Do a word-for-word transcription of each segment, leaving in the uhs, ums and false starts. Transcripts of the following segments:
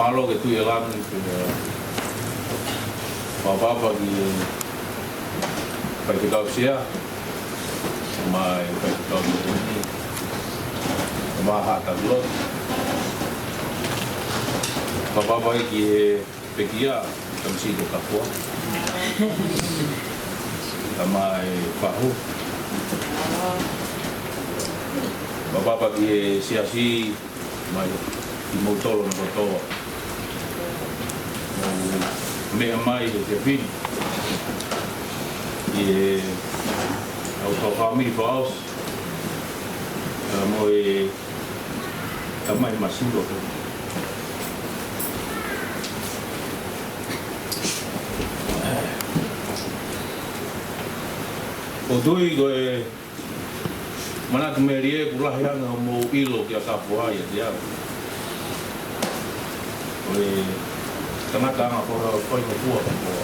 Mālō ki he Tuʻi ʻo Langi, pea fakatapu ki he Faifekau Sea, mo e Faifekau Tokoni, mo e Haʻa Takilotu. Fakatapu ki he pekia, tamasiʻi ko Kafoa. Tamai Fahu. Fakatapu ki he siasi, mai, kimoutolu kotoa. Mou meʻa mai he tefini. ʻI he ʻau tau fāmili fakaʻosi. Ka mo e tamai masiva ko. ʻOku ou tui ko e manatu melie ʻoku lahi ange hoʻomou ʻilo kia Kafoa ʻiate au. Ko e tangata anga fakafaingofua Kafoa.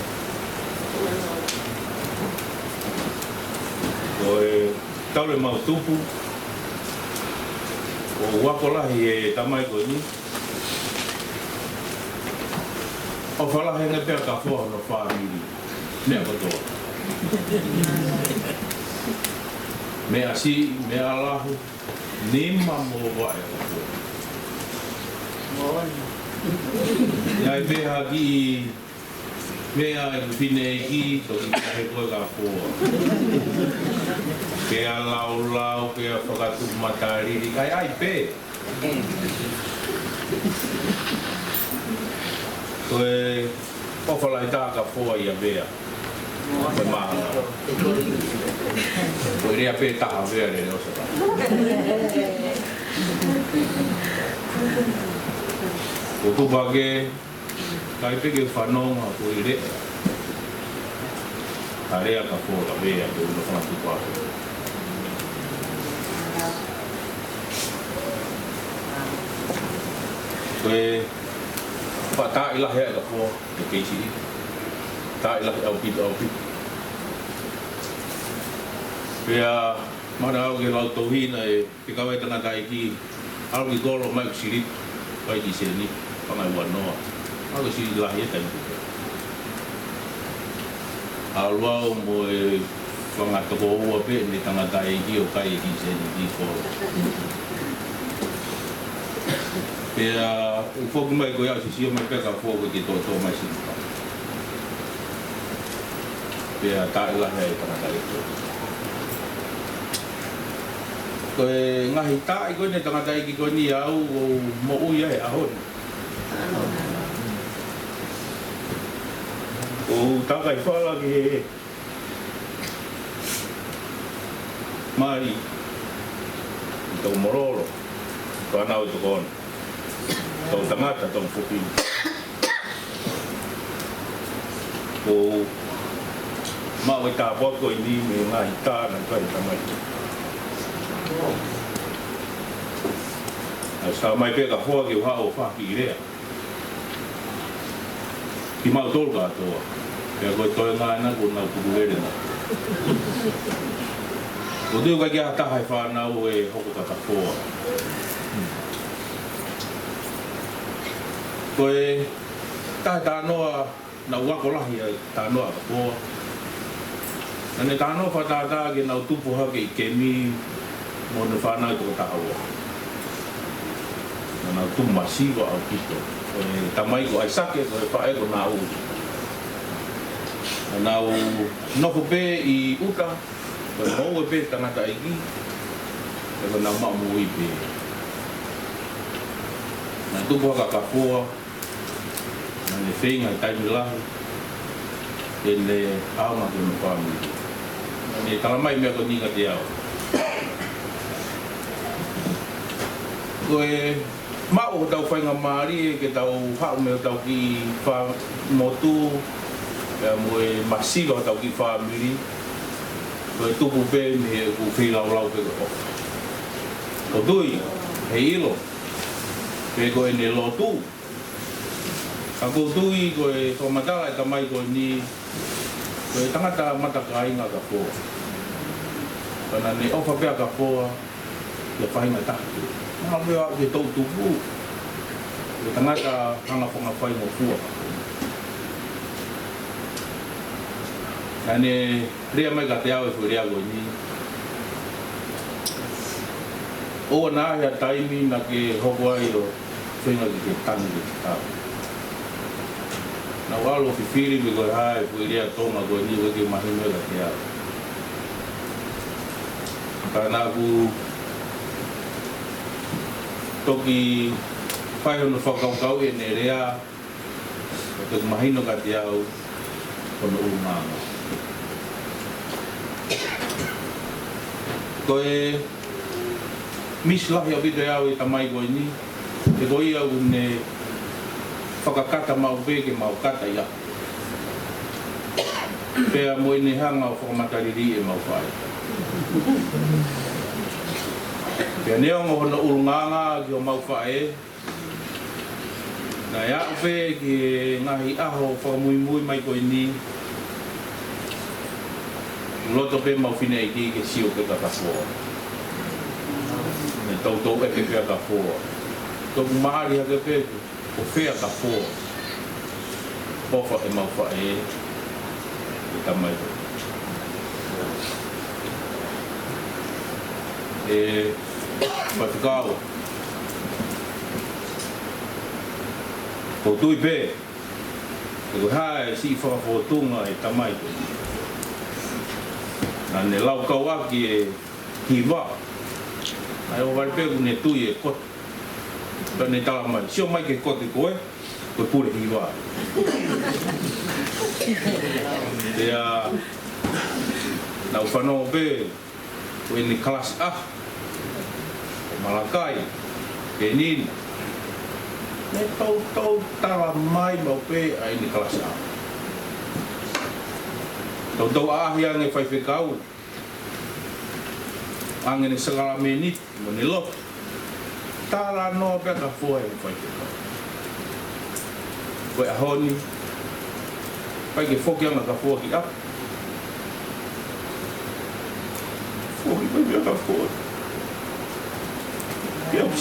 Ko e talu ʻemau tupu, ʻoku ako lahi e tamai ko eni. ʻOfa lahi ange pē ʻa Kafoa hono fāmili. Meʻa kotoa. Meʻa siʻi, meʻa lahi, nima mo vaʻe. Naʻe pehē ki he meʻa ʻeku fineʻeiki, toki pehē ko e Kafoa. Pea laulau, pea fakatuʻu matalili, ʻai, ʻai pē. Ko e ʻofa lahi taha ʻa Kafoa ʻia Vea. Ko e mā. Ko e lea pē taha Vea lele ʻosi. ʻOku tupu hake, ʻikai pē ke fanongo ko e lea. Ka lea ʻa Kafoa ka Vea ko e ʻuhinga fanga tupu hake. Ko e faʻa taaʻi lahi ʻa Kafoa, ʻi he kei siʻi. Taaʻi lahi ʻaupito, ʻaupito. Pea, mana au ke lau tohi na e, ke kau e tangataʻeiki, ʻalu ki kolo mai ʻoku silipi, ʻai ki seni, fanga ua noa. ʻAlu ki silipi lahi e taimi. ʻAlu au mo e fanga tokoua pē ʻene tangataʻeiki ʻo kai e kiʻi seni ki kolo. Pea u foki mai ko ia ʻo sio mai pē ʻa Kafoa ko e toʻotoʻo mai sini. Pea taaʻi lahi e tangataʻeiki. Ko e ngaahi taaʻi ko eni e tangataʻeiki ko eni au ʻoku ou moʻui ai he ʻaho ni. ʻOku ou takai fala ki he mali. ʻI tau mololo. Fānau ʻi toko ono. Tau tangata, tau foki. ʻOku ou maʻu e tāpuaki ko eni mei he ngaahi tā naʻe fai ʻe tamai. ʻAi, sa mai pē ʻa Kafoa ke u haʻu ʻo fai ha kiʻi lea. Kimautolu kātoa. Pea ko e toenga ena kuo nau tukulele na. ʻOku ou tui ʻoku ʻikai ke ʻi ai ha taha he fānau ʻe hoko ko Kafoa. Ko e taha e talanoa naʻá ku ako lahi ai e talanoa ʻa Kafoa. Naʻá ne talanoa fakatātā ki heʻenau tupu hake ʻi Kemi mo hono fānau ʻe toko taha ua. Naʻa nau tupu masiva ʻaupito. Ko e tamai ko ʻAisake, ko e faʻē ko Naʻuli. Naʻa nau nofo pē ʻi ʻuta, ko e moʻua pē tangataʻeiki, pea ko ʻenau maʻu moʻui pē. Naʻe tupu hake ʻa Kafoa, naʻá ne feinga he taimi lahi ke ne ʻaonga ki hono fāmili. Naʻá ne talamai e meʻa ko eni kiate au. Ko e maʻu hotau faingamālie ke tau haʻu mei hotau kiʻi fā-, motu, pea mo e masiva hotau kiʻi fāmili, ko e tupu pē mei heʻeku feilaulau pē ko ē. ʻOku ou tui, heiʻilo, pe ko ʻene lotu. Ka ʻoku ou tui ko e fakamatala e tamai ko eni, ko e tangata matakāinga ʻa Kafoa. Pea naʻá ne ʻofa pē ʻa Kafoa, ʻi ha faʻahinga taha. Naʻá ku ʻalu pē au ki he toʻutupu. Tangata hanga fanga fai mo fua. Naʻa ne lea mai kiate au e foʻi lea ko eni. ʻOua naʻa ʻi ai ha taimi naʻa ke hoko ai ʻo feinga ke ke tangi ki he tatau. Naʻa ku ʻalu ʻo fifili pe ko e hā e foʻi lea Tonga ko eni ʻoku ʻikai ke mahino kiate au. Ka naʻa ku toki fai hono fakakaukauʻi ʻene lea, ʻo toki mahino kiate au hono ʻulungaanga. Ko e misi lahi ʻaupito ʻe au ʻi he tamai ko eni, he ko ia ʻoku ne fakakata maʻu pē ke mau kata ia. Pea mo ʻene hanga ʻo fakamatalili ʻemau faʻē. Pea neongo hono ʻulungaanga ki homau faʻē, naʻe aʻu pē ki he ngaahi ʻaho fakamuimui mai ko eni, loto pē ʻemau fineʻeiki ke sio ki he kafoa. Ne toutou ʻeke pē ʻa e kafoa. Toki maʻali hake pē, ko fē ʻa e kafoa? ʻOfa ʻemau faʻē, ʻe tamai. ʻE, faifekau. ʻOku ou tui pē, ʻe ko e hā e siʻi fakafōtunga ʻa e tamai ko ē. Naʻa ne laukau ʻaki e hiva. ʻA ia ʻoku vale pē ʻoku ne tui e kote. Pea ne tala mai, sio mai ki he kote ko ē, ko e pule hiva. Pea naʻa ku fanongo pē, ko ʻene kalasi ʻa, ko Malakai, Penina. Ne toutou tala mai maʻu pē ʻa ʻene kalasi ʻa. Toutou ʻaʻahi ange faifekau, ange ʻene sākalamēniti mo ʻene lotu. Talanoa pē ʻa e kafoa ʻi he faifekau. Ko e ʻaho ni, ʻikai ke foki ange ʻa e kafoa ki ʻapi. Foki mai pē ʻa e kafoa ki ʻapi.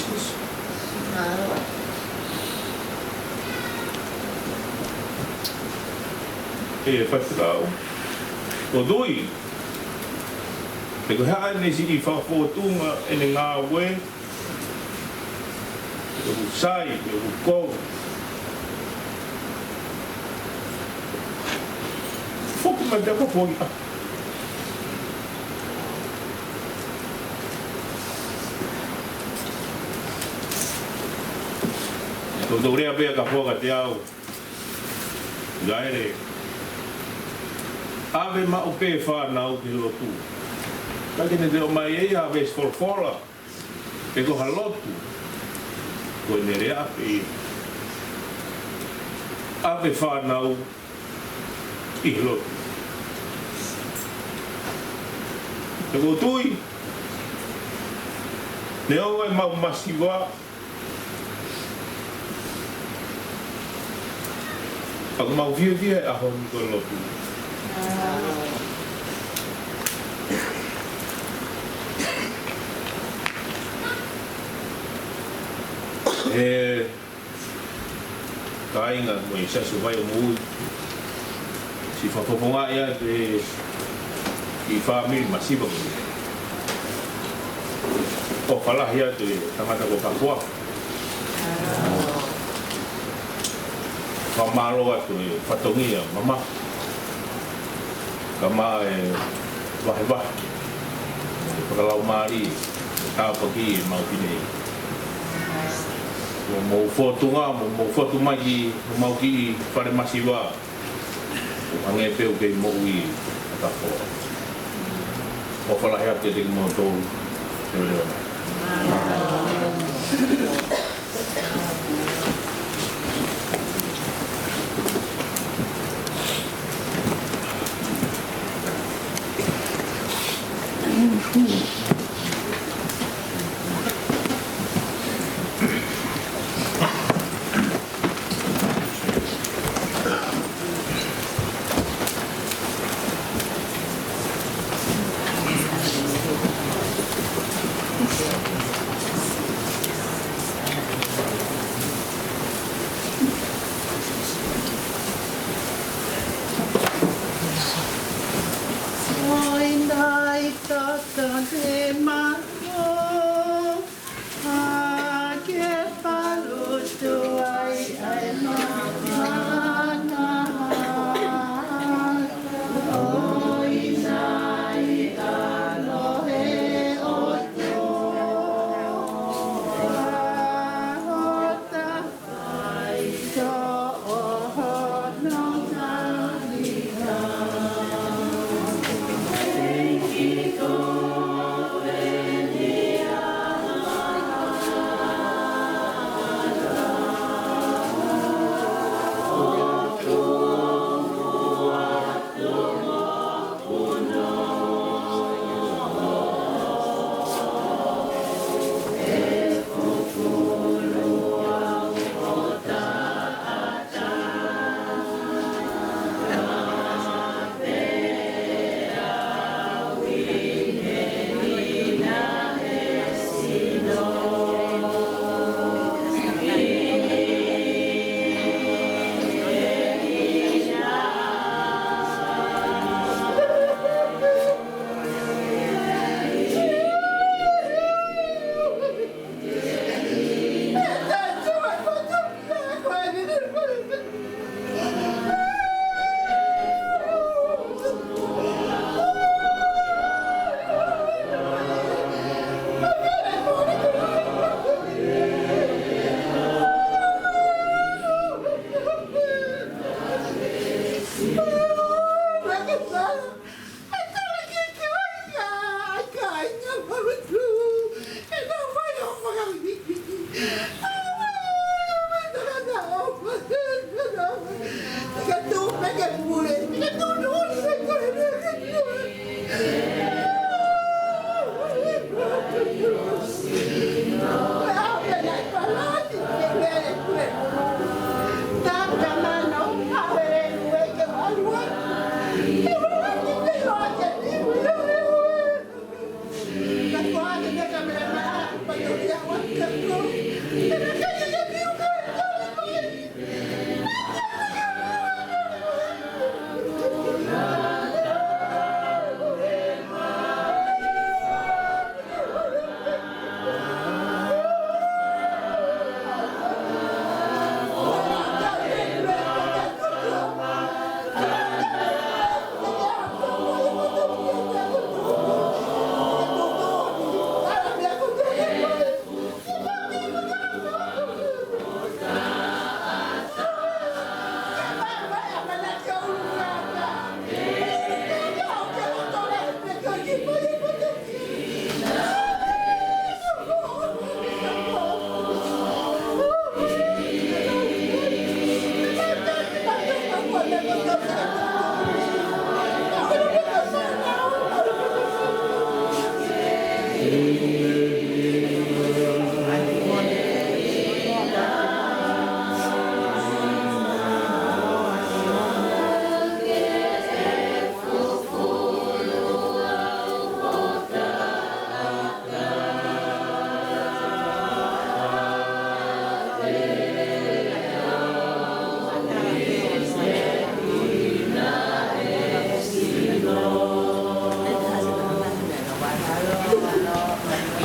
ʻE faifekau, ʻoku ou tui, ʻe ko e hā ʻene siʻi fakafōtunga ʻene ngāue, ʻoku sai, ʻoku kou. Foki mai pē ʻa e kafoa ki ʻapi. Toutou lea pē ʻa e kafoa kiate au. Gaele. ʻAve maʻu pē fānau ki he lotu. Ka ke ne te ʻomai ʻe ia ha veesi folofola pe ko ha lotu. Ko ʻene lea pē ia. ʻAve fānau ki he lotu. ʻOku ou tui, neongo ʻemau masiva, ʻoku mau fiefia he ʻaho ni ko e lotu. ʻE kāinga mo e siasi ʻo Vaiomuʻa. Siʻi fakafofongaʻi atu e siʻi fāmili masiva ko eni. ʻOfa lahi atu e tangata ko Kafoa. Fakamālō atu e fatongia mamafa. Kae ʻumaʻā e vahevahe fakalaumālie, tāpuaki ʻemau fineʻeiki. Mo hoʻomou fōtunga, mo hoʻomou fotu mai ki homau kiʻi fale masiva. Hangē pē ʻoku kei moʻui ʻa Kafoa. ʻOfa lahi atu kiate kimoutolu. Leveleva.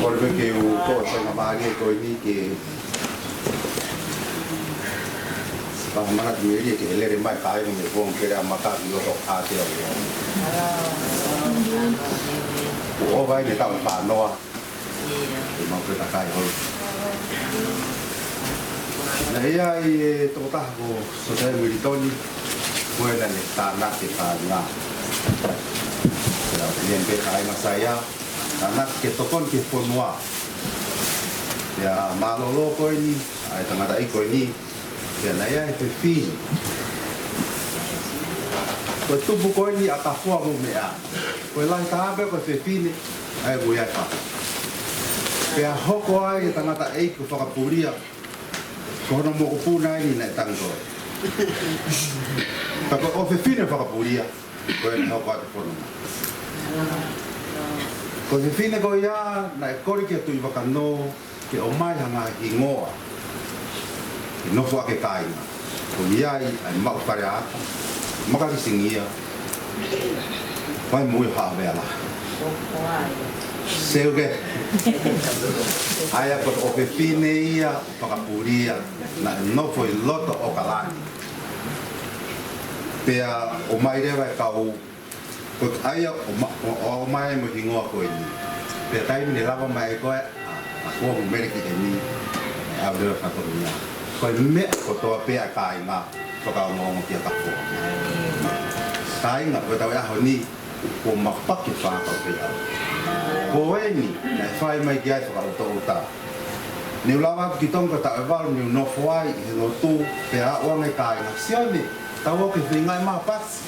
Kole pē ke u toʻo e faingamālie ko eni ke fakamanatu melie ki he lele mai kāinga mei Tonga ke lea maka ki loto ʻa te au. ʻO vai ne tau panoa. Ke mau pē kakai holo. Naʻe ʻi ai e tokotaha ko Siosefa Militoni, ko ena ne tānaki e kāinga. Pea ʻi ai pē kāinga sai ia, tānaki ke tokoni ki he fonua. Pea mālōlō ko eni, ʻa e tangataʻeiki ko eni, pea naʻe ʻi ai e fefine. Ko e tupu ko eni ʻa Kafoa mo Meʻa. Ko e lahi taha pē ko e fefine, ʻa ia ʻoku ʻi ai e fā. Pea hoko ai e tangataʻeiki ko Fakapulia, ko hono mokopuna eni naʻe tangi ko ē. Ka ko e ʻofefine ʻo Fakapulia, ko ena naʻe hoko atu e fonua. Ko e fefine ko ia, naʻe kole ki he Tuʻi Vakanō, ke ʻomai ha ngaahi hingoa ke nofo ʻaki e kāinga. ʻOku ʻi ai ʻa e Maʻufaleaʻata, Makalisingia, Vaimui ʻo Haʻavealahi. Seuke. ʻA ia ko e ʻofefine ia fakapulia naʻe nofo ʻi loto ʻAokalani. Pea ʻomai leva e kau, ko e ʻa ia ʻo ma-, ʻo, ʻo ʻomai mo e hingoa ko eni. Pea taimi ne lava mai ko ē ʻa, ʻa Kuo mo Mele ki heni, ʻe ʻave leva e fatongia. Ko e meʻa kotoa pē ʻa e kāinga fakaongoongo kia Kafoa. Kāinga, ko e tau e ʻaho ni, kuo mapaki fākau pē au. Ko eni, naʻe fai mai ki ai fakaʻutoʻuta. Ne u lava atu ki Tonga taʻu ʻe valu, ne u nofo ai ʻi he lotu, pea aʻu ange kāinga, Sione, tau ō ki he feingaʻi mai pasi.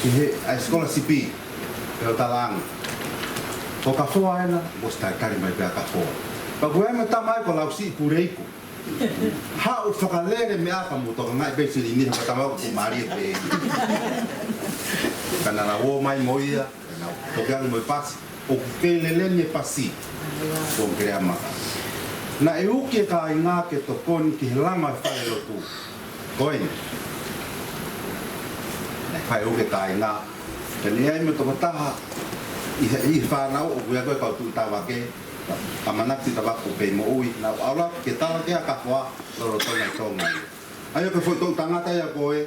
Ki he, ʻa e sikolasipi, pea u talaange. Ko Kafoa ena, mo si talitali mai pea Kafoa. Pea ko e meʻa tama ai ko Lausiʻi Puleiku. Haʻu fakalele meʻa ka mo tokangaʻi pē silini ha ka tama ʻoku mālie pē. Ka naʻa na ō mai mo ia, naʻa na toki ange mo e pasi, ʻoku kei lele ni e pasi. Ko Keleamaka. Naʻe uki e kāinga ke tokoni ki he langa e fale lotu. Ko eni. Naʻe fai uki e kāinga. Pea ne ʻi ai mo e tokotaha ʻi he, ʻi he fānau ʻoku ʻi ai ko e kau tuʻi tavake. ʻAmanaki Tavaku pē moʻui, naʻa ku ʻalu ke tala kia Kafoa, lolotonga ʻi Tonga. ʻA ia ko e foʻi toʻu tangata ia ko ē,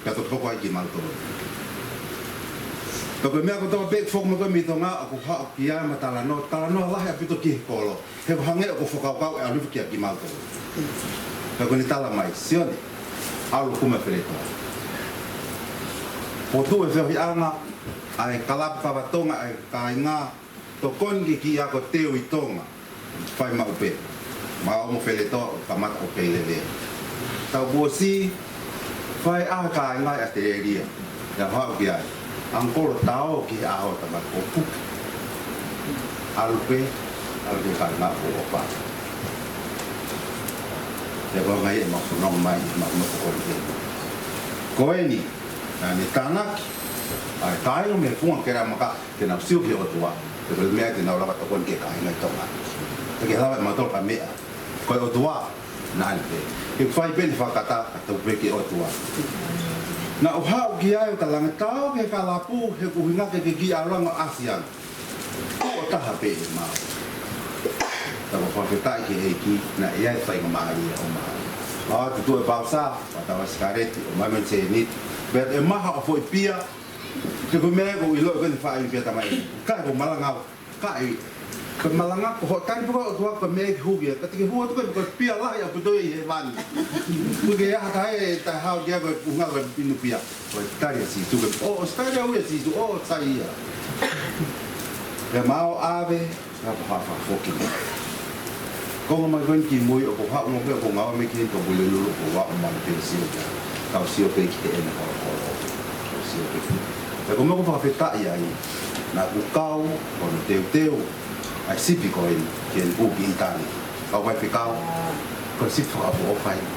pea toki hoko ai kimautolu. Pea ko e meʻa kotoa pē ʻoku foki mai ko ē mei Tonga, ʻoku haʻu ki ai mo talanoa, talanoa lahi ʻaupito ki he kolo. He ʻoku hangē ʻoku fakakaukau ʻe ʻalu hifo kia kimautolu. Pea ko ʻene tala mai, Sione, ʻalu ʻo kumi e feletoa. Potu e feohiʻanga, ʻa e kalapu kava Tonga, ʻa e kāinga, tokoni ki he kiʻi ako teu ʻi Tonga. Fai maʻu pē. Maʻu mo feletoa ʻo kamata ʻo kei lele. Taʻu kuo ʻosi, fai ʻa e kāinga ʻi ʻAositelēlia. Naʻa ku haʻu ki ai. Uncle, ta ō ki he ʻaho ta ma ko puke. ʻAlu pē, ʻalu ki he kāinga ʻo ʻofa. Pea ko e ngaahi ʻema fononga mai, ma, ma ko ko ke. Ko eni, naʻa ne tānaki, ʻa e kāinga mei he funga Keleamaka, ke nau sio ki he ʻOtua, he ko e meʻa te nau lava tokoni ki he kāinga ʻi Tonga. He ke lava ʻe mautolu ha meʻa, ko e ʻOtua, naʻa ne pē. He fai pē ʻene fakakata, ka tau pē ki he ʻOtua. Naʻa ku haʻu ki ai ʻo talaange ta ō ki he kalapu, he ʻoku ʻuhinga ke ke kiʻi ʻalu ange ʻo ʻasi ange. ʻO taha pē ʻe maʻu. Ka ko e fakafetaʻi ki he ʻEiki, naʻe ʻi ai e faingamālie ʻo maʻu. ʻO tuʻu e pausa, ʻo tau ʻa e sikaleti, ʻomai mo e sēniti. Pea ʻe maha ʻo foʻi pia, ke ko e meʻa ʻoku ʻiloʻi ko eni faʻahi pea tamai. Ka ko e malanga, ka ʻi, ko e malanga ko hoʻo tali pē ko e ʻOtua ko e meʻa ke hū ki ai. Ka te ke hū atu ko e, ko e pia lahi ʻaupito ʻi hēvani. Ko e ke aha ka e, ta hao ki ai ko e ʻuhinga ko e inu pia. Ko e tali ʻa Sīsū ke, ʻo, ʻo tali ʻa Sīsū, ʻo, sai ia. Pea maʻu ʻave, Ka ko hafa foki mai. Ko ngā mai koe ki mui ʻoku haʻu mo pē ʻoku ngāue mai ki he tō Pulelulu ʻoku ʻalu mai pē sio kia. Kau sio pē ki heʻene holo holo. Kau sio pē. Pea ko e meʻa ʻoku fakafetaʻi ai. Naʻa ku kau, ko hono teuteu. ʻA e sipi ko eni, ki heʻene pū ki ʻItāniti. Kau mai pē kau. Ko e sipi fakaʻofoʻofa eni.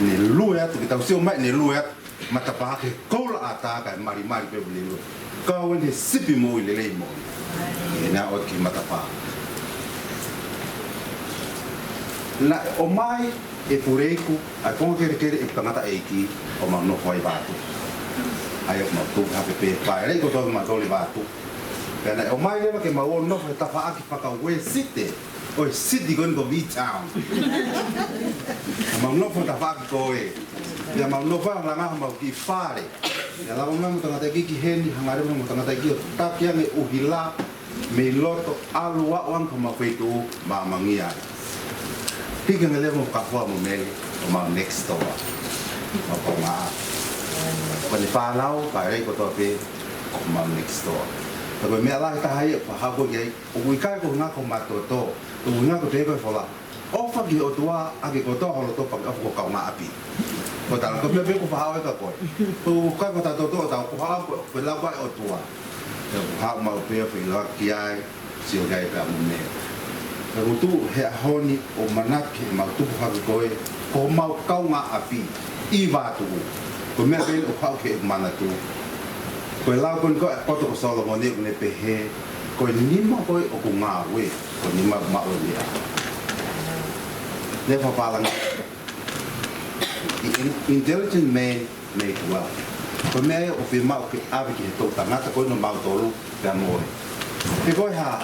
Ne lue atu, ke tau sio mai, ne lue atu. Matapā ke koula ʻatā kae malimali pē Pulelulu. Kau eni he sipi moʻui lelei moʻui. ʻE na ʻoatu ki matapā. Naʻe ʻomai ʻe Puleiku, ʻa e konga kelekele ʻeku tangataʻeiki, ʻo mau nofo ai Vatu. ʻA ia ʻoku mau tupu hake pē, pea ʻi ai ko tau mau toli Vatu. Pea naʻe ʻomai leva ke mau ō nofo he tafaʻaki faka-Uēsite. ʻO e city ko eni ko Midtown. Mau nofo tafaʻaki ko ē. Pea mau nofo ʻo langa homau kiʻi fale. Pea lava mai mo e tangataʻeiki ki heni, hanga leva mo e tangataʻeiki ʻo taki ange ʻuhila mei loto ʻalu ʻo aʻu ange ki homau feituʻu, ma mangia. Hiki ange leva mo Kafoa mo Mele, ʻo mau next door. Mau kaungā. Ko ʻene fānau, pea ʻi ai kotoa pē, ʻo mau next door. Ka ko e meʻa lahi taha ia, fakahā ko ē ki ai, ʻoku ʻikai ko e ʻuhinga ko e matoto, ko e ʻuhinga ko e pehē ko e fola. ʻOfa ki he ʻOtua ʻaki kotoa ho loto pea ke ʻofa ki ho kaungāʻapi. Ko e tala ko e meʻa pē ʻoku faʻa ʻoe ka koe. Ko e ʻikai ko e tala toto ʻo tau ko haʻu ko e lau ko ē ʻOtua. Pea ʻoku haʻu maʻu pē ʻo feʻiloaki ai, sio ki ai pea mo Mele. Pea ʻoku tuʻu he ʻaho ni ʻo manatuʻi ʻemau tupu hake ko ē, ko homau kaungāʻapi ʻi Vatu. Ko e meʻa pē ʻoku haʻu ki heʻeku manatu. Ko e lau ko eni ko e poto ko Solomone ʻoku ne pehē, ko e nima ko ē ʻoku ngāue, ko e nima maʻu ʻe meʻa. Ne fakapālangi. The in-, intelligent man make wealth. Ko e meʻa ia ʻoku fiemaʻu ke ʻave ki he toʻu tangata ko eni ʻo mautolu pea mo e. He ko e hā,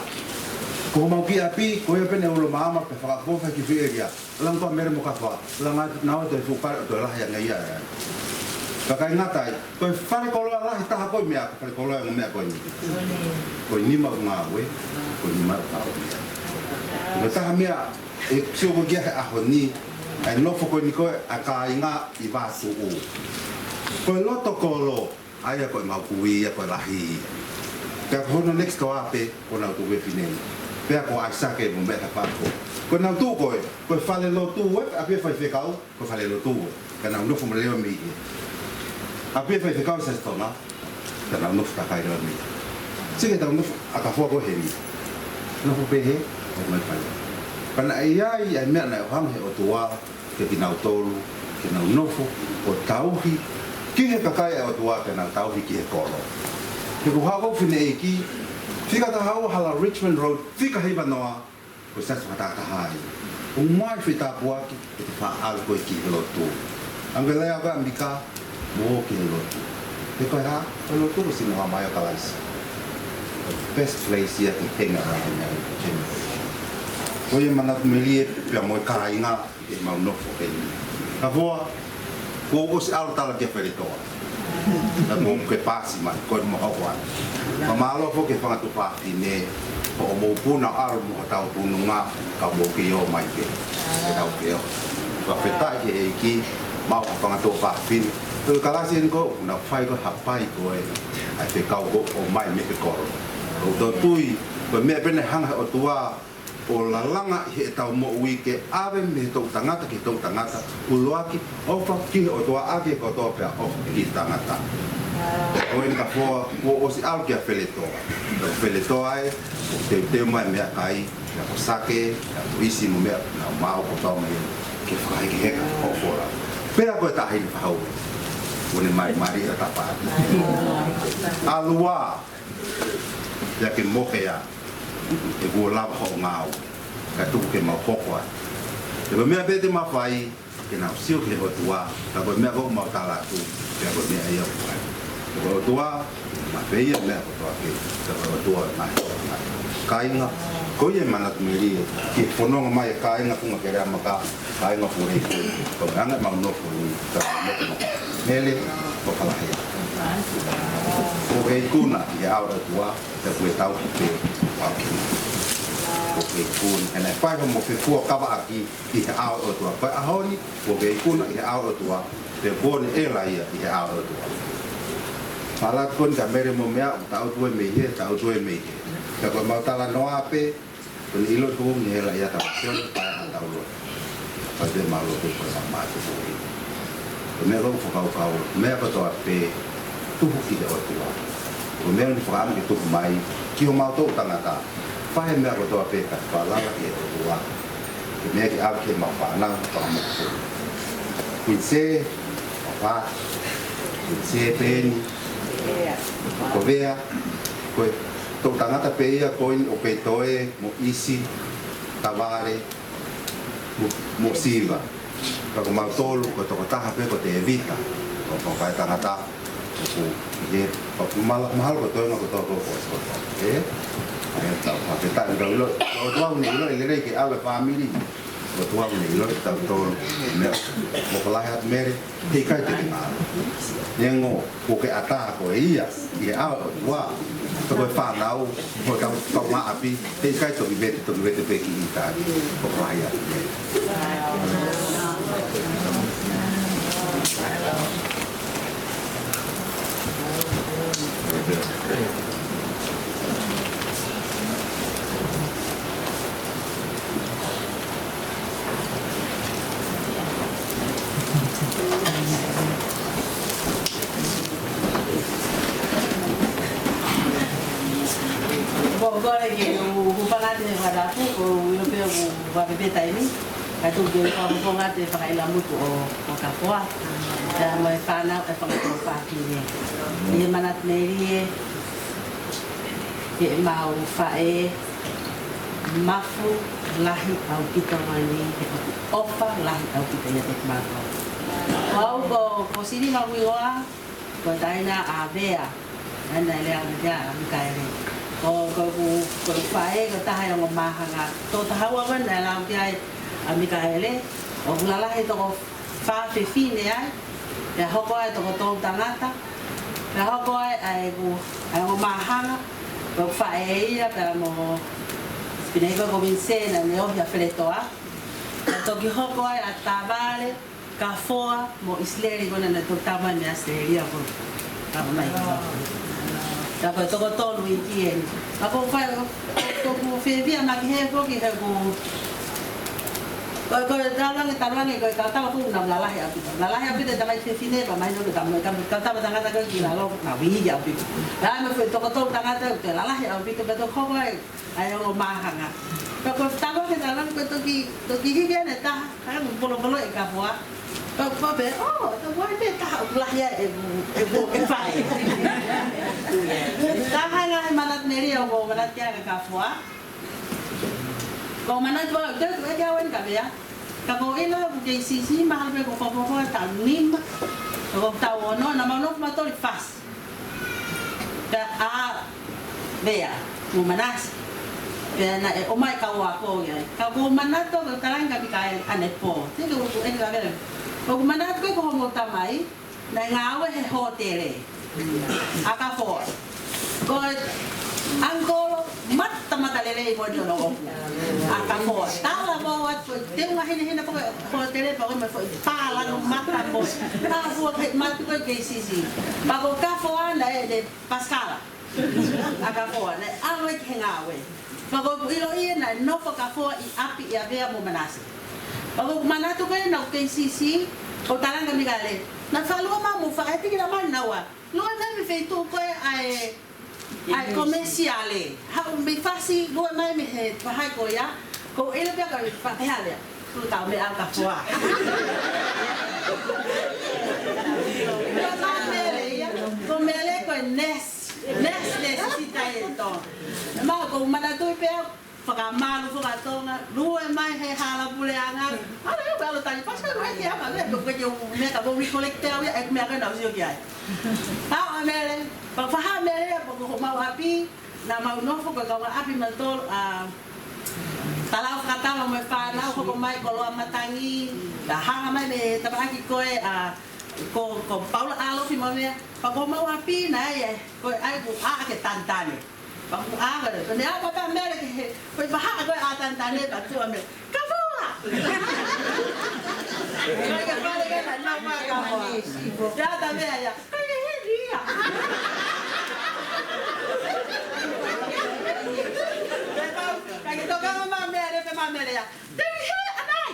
ko homau kiʻi ʻapi, ko ia pē ʻene ulo maama pē fakaʻofoʻofa ki he ʻēlia. Langa ko ā Mele mo Kafoa, langa naʻa nau ʻi he fuʻu fale ʻo toe lahi ange ia. Ka ʻikai ngata ai, ko e fale koloa lahi taha ko ē meʻa, ko e fale koloa ʻo e ongo meʻa ko eni. Ko e nima ʻo ngāue, ko e nima ʻo ngāue. Ko e taha meʻa, ʻe sio ko ē ki he ʻaho ni, ʻa e nofo ko eni ko ē ʻa e kāinga ʻi Vātuʻu. Ko e loto kolo, ʻa ia ko e mau kui ia ko e lahi. Pea ko hono next door pē, ko ʻenau tuofefine. Pea ko ʻAisake mo Mele Kafoa. Ko ʻenau tuʻu ko ē, ko e fale lotu ē, ʻapi ʻo e faifekau, ko e fale lotu ē. Ka nau nofo mālie mei hē. ʻApi ʻo e faifekau Siasi Tonga, ka nau nofo takai leva mei hē. Sio ki heʻetau nofo ʻa Kafoa ko ē heni. Nofo pē hē, ʻomai fai. Pea naʻe ʻi ai ʻa e meʻa naʻe ʻohanga ʻe he ʻOtua, ke kinautolu, ke nau nofo, ʻo tauhi ki he kakai ʻa e ʻOtua, ke nau tauhi ki he kolo. He ko e hā ko ē fineʻeiki, fika taha ua hala Richmond Road, fika hiva noa, ko e siasi fakatahataha ia. ʻOmai foʻi tāpuaki, ʻe te faʻa ʻalu koe ki he lotu. Ange lea ka mika, mo ki he lotu. He ko e hā, ko e lotu ko e sino hā mai ʻo Kalaisi. Best place ia ke hang around ai, generation. Ko ia manatu melie pea mo e kāinga, ʻe mau nofo pē ni. Kafoa, kuo u ʻosi ʻalu tala kia Feletoa. Ka mo ke pasi mai, ko e mo hoko ana. Ka mālō foki ki he fanga tuofāfine, ko hoʻomou puna ʻalu mo hotau pununga, ka mou kei ō mai pē. Ke tau pē ō. Fakafetaʻi ki he ʻEiki, mau ko e fanga tuofāfine. Ko e kalasi eni ko ē, naʻa ku fai ko e hapai ko ē. ʻA e fekau ko ē ʻomai mei he kolo. ʻOku ou tui, ko e meʻa pē naʻe hanga ʻe he ʻOtua, ʻo lalanga ʻi heʻetau moʻui ke ʻave mei he toʻu tangata ki he toʻu tangata, ʻuluaki, ʻofa ki he ʻOtua ʻaki e kotoa pea ʻofa ki he tangata. Ko eni Kafoa, kuo u ʻosi ʻalu kia Feletoa. Ko Feletoa ē, ʻoku teuteu mai meʻakai, pea ko Sake, pea ko ʻIsi mo meʻa, naʻa mau kotoa mai ke fakahekeheka ʻo fola. Pea ko e taʻahine Fahau, kuo ne malimali ʻa Tapa. ʻAlu ā, pea ke mohe ā, he kuo lava hoʻo ngāue, ka tuku ke mau hoko atu. He ko e meʻa pē te mau fai, ke nau sio ki he ʻOtua, ka ko e meʻa ko ē ʻoku mau tala atu, pea ko e meʻa ia ʻoku fai. He ko e ʻOtua, ma pē ia meʻa kotoa pē, ka ko e ʻOtua mai. Kāinga, ko ia e manatu melie, ki he fononga mai e kāinga Funga Keleʻamaka, kāinga Funga Leiku, ko e anga ʻemau nofo ni, ka ko e nofo ni. Mele, ko Kalahea. Ko e ikuna, ʻi he ʻao ʻo e ʻOtua, Pea ko e tau ki he pau ki. Ko e ikuna, ʻe naʻe fai hoʻomo fefua kavaʻaki ʻi he ʻao ʻo e ʻOtua. Ko e ʻaho ni, ko e ikuna ʻi he ʻao ʻo e ʻOtua. Pea ko eni ʻe ʻela ia ʻi he ʻao ʻo e ʻOtua. Pala ko eni ka Mele mo meʻa, taʻotu ē mei hē, taʻotu ē mei hē. Pea ko ʻemau talanoa pē, ko eni ʻilo ko eni ʻe ʻela ia tau sio, pae ha tau lo. Pea te mau lo ko e mamaʻo ko ē. Ko e meʻa ʻoku ou fakakaukau, meʻa kotoa pē tuhu ki he ʻOtua. Ko e meʻa ʻoku ne fakaʻamu ke tuhu mai, ki homau toʻu tangata. Fai e meʻa kotoa pē ka falala ki he ʻOtua. Ko e meʻa ke ʻave ki heʻemau fānau, fakamoʻoni. Kuini Sē, Papa, Kuini Sē Peni, ko Vea, ko e toʻu tangata pē ia ko eni ʻo Peitoe, mo ʻIsi, Tavale, mo, mo Siva. Ka ko mautolu, ko e tokotaha pē ko Tēvita. Ko e fakaetangata. Ko e, ko e, ko e mahalo, mahalo ko e toenga ko e toko ko e toko. ʻE? ʻA ia tau fakafetaʻi, tau ʻilo. Ko e ʻOtua ʻoku ne ʻiloʻi lelei ke ʻave fāmili. Ko e ʻOtua ʻoku ne ʻiloʻi tautolu. Meʻa, mo ka lahi atu Mele. Heʻikai te ke ngalo. Neongo, ko ke ʻatā ko e ia, ʻi he ʻao ʻo e ʻOtua, ko e fānau, ko e kau, kaungāʻapi, heʻikai toki vete, toki vete pē ki ʻitāniti, ko e fai atu. Ko, ko e ke, u, u pangate fakatapu, ko u ʻilo pē u vave pē taimi, ka tuku ke u fakapongate fakaila mutu ʻo, ʻo Kafoa. Pea mo e fānau ʻe fakapōpaki ē. ʻI he manatu melie, ke mau faʻē, mafu lahi ʻaupito mai ni, he ʻoku ʻofa lahi ʻaupito ia te mako. Ko au ko, ko Sini Makuigoa, ko e taina ʻa Vea, ʻa ia naʻe lea ʻa Vea ʻa Mikaele. ʻO ko ʻeku, ko ʻeku faʻē ko e taha e ongo māhanga. Toko taha ua ko ē naʻe lau ki ai ʻa Mikaele, ʻoku lalahi toko fā fefine ai, pea hoko ai toko tolu tangata, pea hoko ai ʻa ʻeku, ʻa e ongo māhanga, ko ʻeku faʻē ia, pea mo e fineʻeiki ko Vinisē naʻa ne ohi ʻa Feletoa. Pea toki hoko ai ʻa Tavale, Kafoa mo ʻIsileli ko ena naʻe toki tau mai mei ʻAositelēlia ko ē. Tau mai. Ka ko e toko tolu ʻiiki eni. Ka ko e fai, ko ʻeku fiefia mai ki he foki he ko, ko, ko e talange, talange, ko e kautaha foki naʻe lalahi ʻaupito. Lalahi ʻaupito e tamaiki fefine, pea mahino ko e tama-, ka, kautaha tangata ko ē ki lalo, naʻe ʻiiki ʻaupito. Ka mo e foʻi toko tolu tangata, ko e lalahi ʻaupito, pea toki hoko ai ʻa e ongo māhanga. Pea ko e talange, talange ko e toki, toki hiki ʻene taha, kae ʻoku polopolo ʻe Kafoa. Pea, pea pehē, ʻō, tau ʻai pē taha ʻoku lahi ai ʻeku, ʻeku, ʻeku faʻē. Taha e ngaahi manatu melie ʻoku ou manatu ki ai kia Kafoa. ʻOku ou manatu au, te u ʻeke au eni ka meʻa. Ka ko e ʻilo ʻoku kei siʻisiʻi mahalo pē ko e fakafofonga taʻu nima. Ko e taʻu ono, naʻa mau nofo mautolu ʻi Fasi. Pea ʻa Vea mo Manase. Pea naʻe ʻomai kau ako ia. Ka ʻoku ou manatu ko e talange kia Mikaele ʻanepō. Te ke uku eni ka Vea. ʻOku ou manatu ko e ko homo tamai, naʻe ngāue he hōtele. ʻA Kafoa. Ko e ʻangikolo mata, mata lelei mo ʻene ʻoku. ʻA Kafoa. Tala mo atu ko e teunga hinehina ko e hōtele pea ko e meʻa foʻi pālangi mata mo. Ka fua ke matu ko e kei siʻisiʻi. Pea ko Kafoa naʻe ʻi he pasikala. ʻA Kafoa, naʻe ʻalu ai ki he ngāue. Pea ko ʻeku ʻilo ia naʻe nofo Kafoa ʻi ʻapi ʻia Vea mo Manase. Pea ko ʻeku manatu ko ē naʻa ku kei siʻisiʻi, ʻo talange kia Mikaele. Naʻa fakalua mai mo faʻē tiki la mai naua. Lue mai mei he feituʻu ko ē ʻa e, ʻa e komesiale. Haʻu mei Fasi, lue mai mei he vahaʻa ko ia. Ko e ʻilo pē ka mei faʻē ale. Ko e tau meʻa ʻa Kafoa. Ko Mele ia, ko Mele ko e nesi. Nesi, nesi, si tai e tō. Mau ko manatu pē au, fakamalu fakatonga, lue mai he hala puleʻanga. ʻAlu ia, ʻalu tali, pasi ka lue ki ama, me, ko ke u, me ka ko recollect au ia, ʻeku meʻa ka naʻa ku sio ki ai. Haʻu ʻa Mele, pea faha Mele, pea ko homau ʻapi, naʻa mau nofo ko e kaungāʻapi mautolu, ʻa, talau fakatama mo e fānau, hoko mai koloa matangi, naʻa hanga mai mei he tafaʻaki ko ē, ʻa, ko, ko Paula ʻAlofi mo meʻa, pea ko homau ʻapi naʻe ʻi ai, ko e ʻai ku ʻā ke tanitani. Pea ku ʻā ko ē, ko ʻene ʻā pē ʻa Mele ki he, ko e vahaʻa ko ē ʻa tanitani, pea tuʻu ʻa Mele. Kafoa! Ko e ke fale ke na nau mā Kafoa. Te ata Mele ia. Kai ke heli ia. Kai ke toka ma Mele, pe ma Mele ia. Te u ʻi hē ʻanai.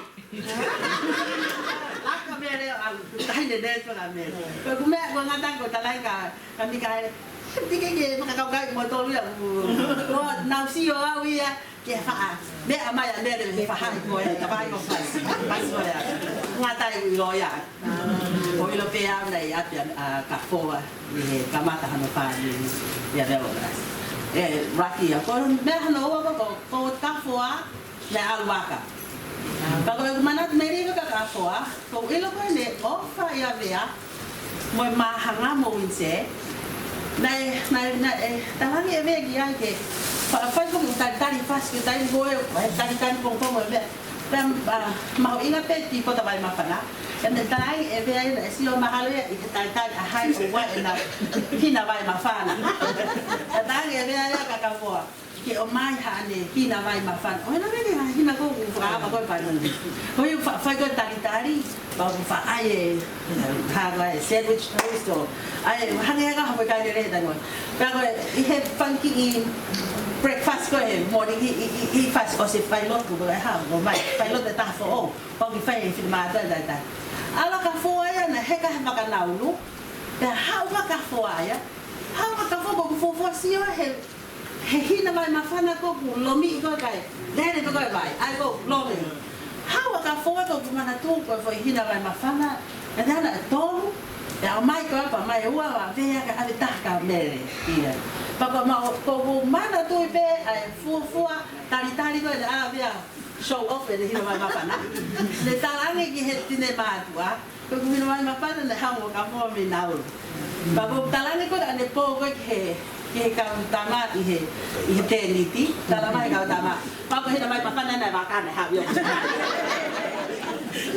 Laka Mele, ʻa, tahi ne ne toka Mele. Ko e ku meʻa, ko e ngata ko e talange kia, kia Mikaele. Tiki ke fakakaukau mo tolu ia, ko, ko nau sio au ia. Ke faʻa, meʻa mai ʻa Mele, ke faʻa ko e, ka faʻa ko Fasi, Fasi ko ia. Ngata ai ʻilo ia. ʻO ʻilo pē au naʻe ʻi ʻapi ʻa, ʻa Kafoa, ʻi he kamata hano fāmili, ʻi ʻAveao Lasi. ʻE, Rakia, ko e meʻa hano ua ko, ko, ko Kafoa, naʻe ʻalu aka. Pea ko e manatu melie kia Kafoa, ko e ʻilo ko ʻene ʻofa ʻia Vea, mo e māhanga mo Vinisē. Naʻe, naʻe, naʻe, talange ʻe Vea ki ai ke fa-, fai ko e talitali Fasi ke tali ko e, ʻe talitali pongipongi mo e meʻa. Pea, ʻa, mahuʻinga pē ki he pota vai māfana. ʻE, naʻe talange ʻe Vea ia naʻe sio mahalo ia ʻi he talitali ʻa hai ʻoku ʻi ai ʻena hina vai māfana. Talange ʻe Vea ia kia Kafoa. Ke ʻomai haʻane hina vai māfana. ʻO hena vele ha hina ko ʻeku fakaʻamu ko e fai. Ko e fa-, fai ko e talitali, pea ʻoku faʻa ʻai e, ha ko e sandwich toast ʻo. ʻAi, hangē ha ka hapa kai lele he taimi ko ē. Pea ko e, ʻi he fanga kiʻi breakfast ko ē he morning ʻi, ʻi, ʻi, ʻi Fasi ʻosi fai lotu ko e ha, ʻomai, fai lotu e taha foʻou. Pea ʻoku fai e finemātuʻa e talitali. ʻAlu ʻa Kafoa ia naʻe heka he fakanaulu. Pea haʻu ʻa Kafoa ia. Haʻu ʻa Kafoa pea ʻoku fuofua sio he he hina vai māfana ko ʻeku lomi ko e kai. Lele pē ko e vai, ʻai ko e lomi. Haʻu ʻa Kafoa ko ʻeku manatu ko e foʻi hina vai māfana. ʻE te ana e tolu, ʻe ʻomai ko e apa mai ua ʻa Vea ka ʻave taha kia Mele. Ia. Pea ko ma-, ko ʻeku manatu pē ʻa e fuofua talitali ko e ʻa Vea show off e hina vai māfana. Ne talange ki he finemātuʻa. Ko ʻeku hina vai māfana naʻe haʻu mo Kafoa mei naulu. Pea ko e talange ko ē ʻanepō ko ē ki he, ki he kau tama ʻi he, ʻi he tēniti, talamai he kau tama. Pau ko hina mai mafana na e vaka na havi o.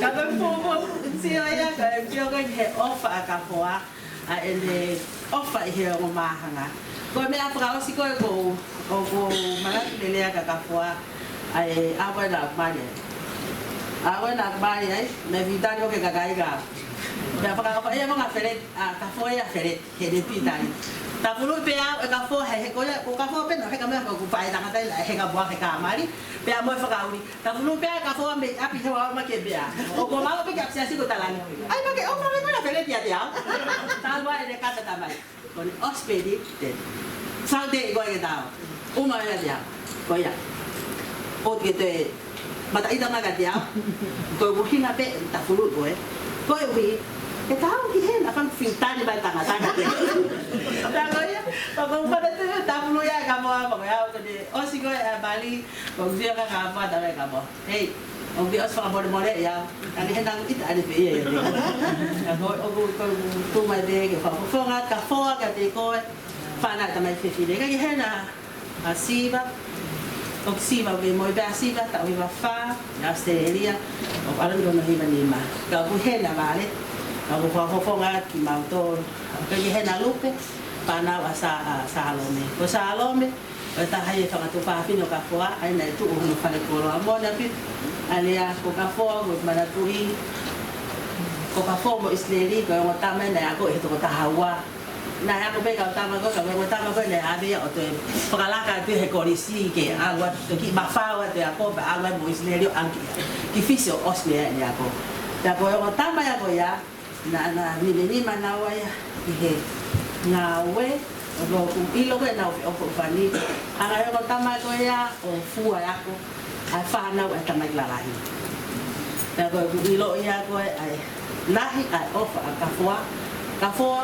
Ka ko e fuofua sio ia ko e sio ko e he ʻofa ʻa Kafoa, ʻa ʻene ʻofa ʻi he ongo māhanga. Ko e meʻa fakaʻosi ko e ʻoku ou, ʻoku ou manatu lelei ai kia Kafoa, ʻa e ʻaho ko ē naʻa ku mali ai. ʻAho ko ē naʻa ku mali ai, naʻe fitali ʻo ke kakai ka. Pea fakaʻofa ia mo nga fele, ʻa Kafoa ia fele. He ne fitali. Tafulu pē au ʻe Kafoa he, he ko ia, ko Kafoa pē naʻe heka mai ko ʻeku faʻē tangata ia, heka mo au he kamali, pea mo e fakaʻuli. Tafulu pē au ʻe Kafoa mei ʻapi he ʻalu mai ki he meʻa. ʻO ko mau pē ki ʻapi siasi ko Talani. ʻAi mai ke ʻofa mai ko ena fele kiate au. Talu ai ʻene kata tamai. Ko ʻene ʻosi pē ni, te. Sau te ko e ke tau. ʻUma ia te au. Ko ia. ʻO ke te mataʻita mai kiate au. Ko e ʻuhinga pē tafulu ko ē. Ko e ʻuhi, ʻe tau ki hena fanga fitali mai tangata kiate au. Tā ko ia, ko e ʻuhinga te tafulu ia ʻe Kafoa, ko e au ko ē ʻosi ko ē ʻa e mali, ko e ʻuhinga ka Kafoa tau ʻe Kafoa. Hei, ʻoku ke ʻosi fakamolemole ia, ka ke hena ʻita ʻane pē ia ia. Ka ko, ʻoku, ko, tu mai pē ke fakafofonga, Kafoa kiate koe, fānau tamai fefine. Ka ke hena, ʻa Siva, ʻoku Siva, ʻoku ke moʻui pē ʻa Siva, taʻu hiva fā, ʻi ʻAositelēlia, ʻoku ʻalu ni ko hono hiva nima. Ka ʻoku hena vale, ka ʻoku fakafofonga kimautolu. Ka ke hena Lupe, fānau ʻa Sa, ʻa Salome. Ko Salome, ko e taha ia e fanga tuofāfine ʻo Kafoa, ʻa ia naʻe tuʻu hono falekoloa mo na pi, ʻa ia ko Kafoa, ko e manatuʻi, ko Kafoa mo ʻIsileli, ko e ongo tama naʻe ako ʻe he toko taha ua. Naʻe ako pē kau tama ko, ka ko e ongo tama ko naʻe ʻave ia ʻo toe fakalaka atu he kolisi ke ʻalu atu, toki mafao atu e ako, pea ʻalu ai mo ʻIsileli ʻo ʻalu ki, ki Fisi ʻo ʻosi meʻa ʻene ako. Pea ko e ongo tama ia ko ia, naʻa, naʻa nima nima naua ia ʻi he ngāue, ʻo ʻoku ʻilo ko ē naʻa nau feʻofoʻofani. Hanga ʻe he ongo tama ko ia ʻo fua e ako ʻa e fānau ʻa e tamaiki lalahi. Pea ko ʻeku ʻilo ia ko ē ʻa e lahi ʻa e ʻofa ʻa Kafoa, Kafoa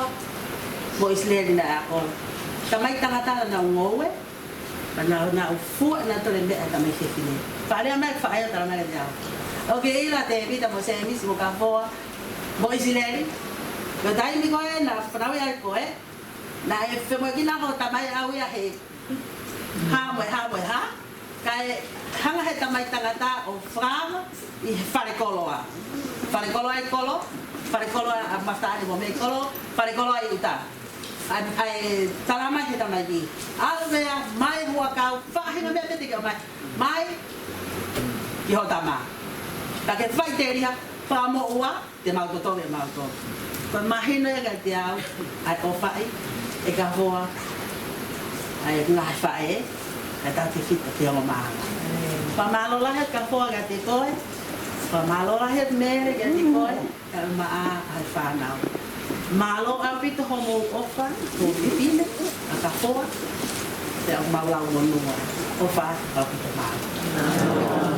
mo ʻIsileli naʻe ako. Tamaiki tangata naʻa nau ngoue, pea naʻa nau, nau fua naʻa nau tole meʻa ʻa e tamaiki fefine. Fakalea mai, faʻē ʻo talamai kiate au. ʻOku ke ʻilo ʻa Tēvita mo Sēmisi mo Kafoa mo ʻIsileli? Ko e taimi ko ē naʻa fanauʻi ai koe, naʻe femoʻuekina hoʻo tamai ʻau ia he hā mo e hā mo e hā. Kae hanga he tamaiki tangata ʻo fakaava ʻi he falekoloa. Falekoloa ʻi kolo, falekoloa ʻa Mafutaʻali mo mei kolo, falekoloa ʻi ʻuta. ʻA, ʻa e talamai he tamaiki. ʻAlu ia mai huʻakau, faʻahinga meʻa pē te ke ʻomai. Mai ki hoʻo tama. Ka ke faʻiteliha, fakamoʻua, te mau totongi ʻe mautolu. Ko e mahino ia kiate au, ʻa e ʻofaʻi ʻe Kafoa ʻa e ngaahi faʻē, ʻa e tau tefito ki he ongo māhanga. Fakamālō lahi atu Kafoa kiate koe, fakamālō lahi atu Mele kiate koe, kae ʻumaʻā ʻa e fānau. Mālō ʻaupito hoʻomou ʻofa, hoʻo fefine, ʻa Kafoa, pea ʻoku mau lau monū ai. ʻOfa atu ʻaupito, mālō.